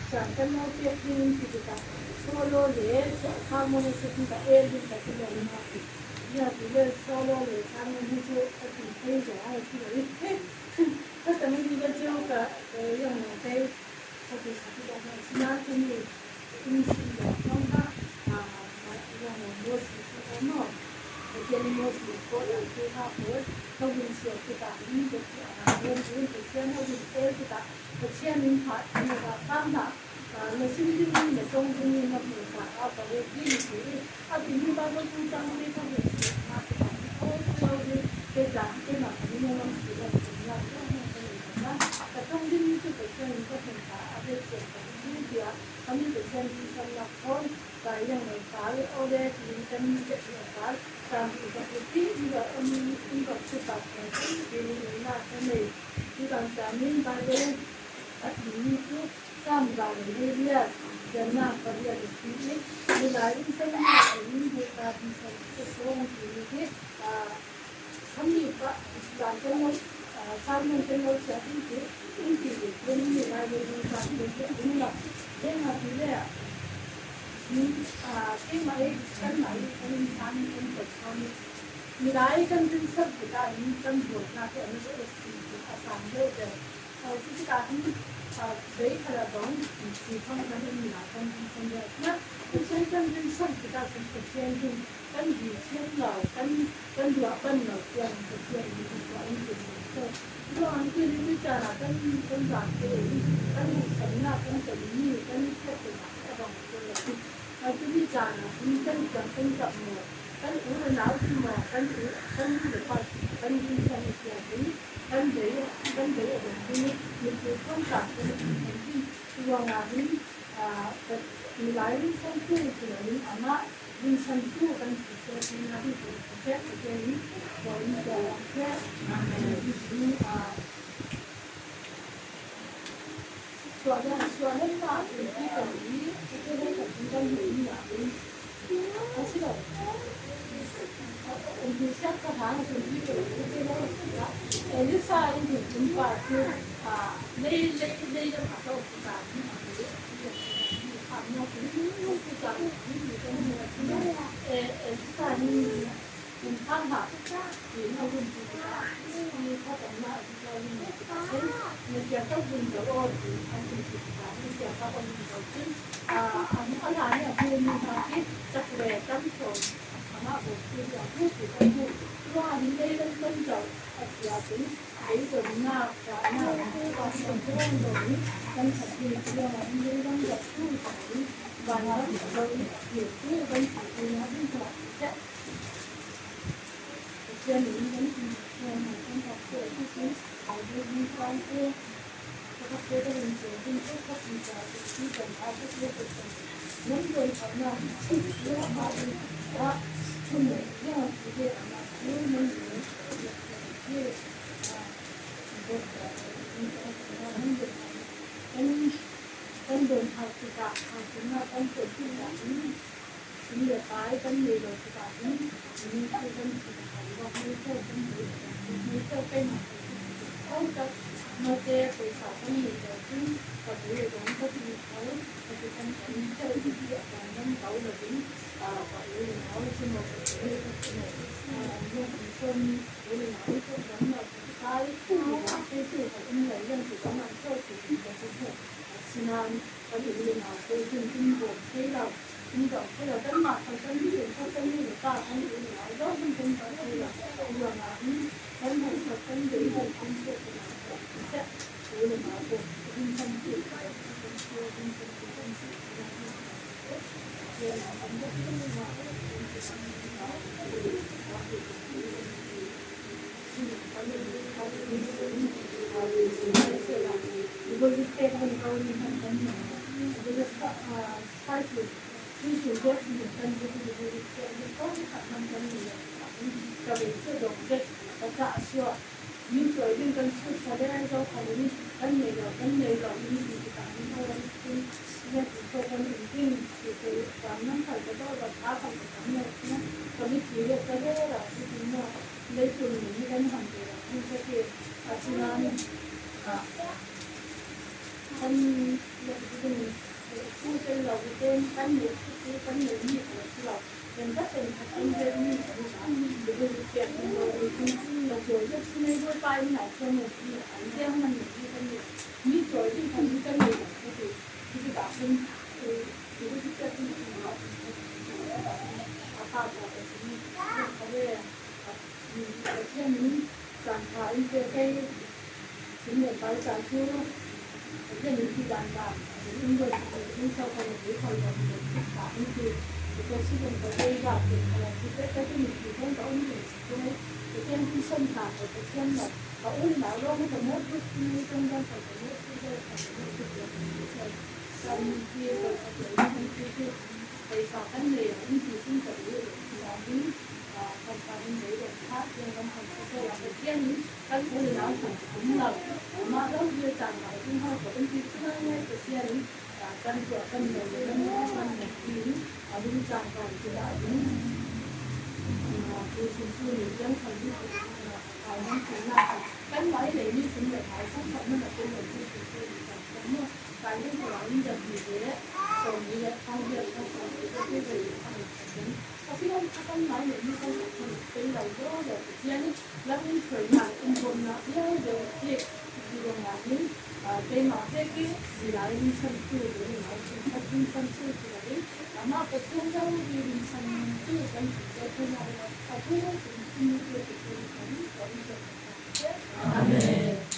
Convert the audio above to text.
Zan kan lo pek ding in ti tikah solo le sermon a si ka el ding ka ti lo in a ti. Nia ti le solo le sermon hi cu ka ti thei zong a si lo i ka tam i ka ceu ka yang lo tei ka ti si ti lo sinain ka mi in si lo thong kha yang lo Moses si ko maw Pathian i Moses pawl an ti kha pawl ka vun siak tikah in Pathian a vun el tikah Pathian in hna na sim dingmi na cong dingmi na hmuh caah ka ruat ding a si i a timi Baibal phung tampi ka hmuh khawhnak tikah kho lo in keimah keimah ka minung an si lo tinak zong ka nei hna. Ka cong dingmi cu Pathian in ka hmuh caah a ret sian ka duh ding tiah kami Pathian duhsannak thawn kai yang lo sal ole tiin kan a sal caan ka put i in rak chutak tin na ka nei. Cutan caan in Baibal a timi cu Sam 108 siannak pariat a si i milai in semnak in Bawipa thinsan ka sawng timi hi khammi pa zan kan lo sermon kan lo chia in ti in ti le kun mi Baibal in ka ti le in la denga ti le keimah i kanmah i kan in san kan tot chom i milai kan tin sat tikah in kan dawtnak hi an a sang deuh deuh. Cu tikah hin bei kha la dong ti thong kan um na kan kan deuh na Pathian kan rin san tikah kan Pathian hin kan di thiam lo kan kan ruah ban lo tiang Pathian nih kan tuah in ti so ruang ti ni caan ah kan kan zan te in kan hmuhsannak kan tonmi kan hriatnak a dong ko lo. Cu ni caan ah hin kan kan kan kap maw kan u le nau si maw kan u kan nu le pa kan rin san i sia hin kan bei kan bei a dong ding i mipi thongtla kan kan hin ruangah hin milai rinsantu si loin amah rinsantu kan si seh tinak hi kan si seh Pathian in bawi seh suahlannak in ti ko i cucu kan kan hmuhmi ah hin a si lo. Siangpahrang Elisa in innpa cu lei lei lei lam a zoh tikah Elisa nih innthang hlah tiin a vun ti tikah Pathian in kan Kan le pai kan nei lo tikah hin mi cu kan si kan kan Note poisa kan nei lo cun ka bu dong ka ti kho ka ti kan kan thil ti a kan ram ko lo in ka u le nau cu mo ka u ka ti mo yang an son u le nau cu ram lo kai te tu ka um lo yang tu kan an so ti ka ti asinain kan u le nau te cun in bawm thei lo in dong thei lo kanmah kan kan mi kan nu le pa kan u le nau zong kan kan dong thei lo ruangah hin kan hmuhsak kan bei kan chiat u le nau ko in san ti kan neih chu chu kan neih mi a lo si lo. Engka engkhat an vel mi kan ni a, Bible pek in lo ei thung ka chawi vek si mai Bawipa in ah chuan maw ti an veng hman nei hi kan ni mi chawi ding khan hi kan nei lo ka ti chu chutah chuan Bible chu pek in engmah a pa ta ka ti ni khawe Pathian in chan tha in pek ei thing leh pai ta chu Pathian in ti dan dan in ruat sak leh in chauh ka nupui phal lo ni lo thik ta in ti Pathian si kum ka vei zat tih kha lo ti teh teh mi ti dawn ka awm reng si chu mai Pathian hi sawm ta ka Pathian lo ka u nau rawng hi ka mawh phut mai tawng dawn ka ka mawh phut deuh ka ka mawh phut lo ti chuan chuan min ti ka ka ti in ti chu pawisa kan nei a in ti chung ka duh lo ti vangin kan tan in beidawng kha tiang ram kan hre sawh a Pathian in Kan u le nau hmuh awm lo. Amah lo hi chan ngai ding ho ka inti chu ngai ngai Pathian in kan tuah kan lo le kan lo kan nei tiin a lung chan kan ti dah ding tu sin chu ni chiang khan hi ai nan tin na khan kan mai lei mi sum le hmai sang khat man a tel lo tu sin chu ni chan khan maw kai ding tur ah in dam ni le sawm ni le thang hian khan sawm ni te chu vei a ni khan Pathian kha kan mai lei mi sang khat man a tel lo do le Pathian in Lam in hruainak in bawmnak vial deuh hi ti ruangah hin keimah vek i milai rinchhantu le nau chungkhat rinchhantu ti loin amah Pathian ro i rinchhantu kan si te theihnak in a thu in chimmi tu ti tu kan kan tuah hna seh. Amen.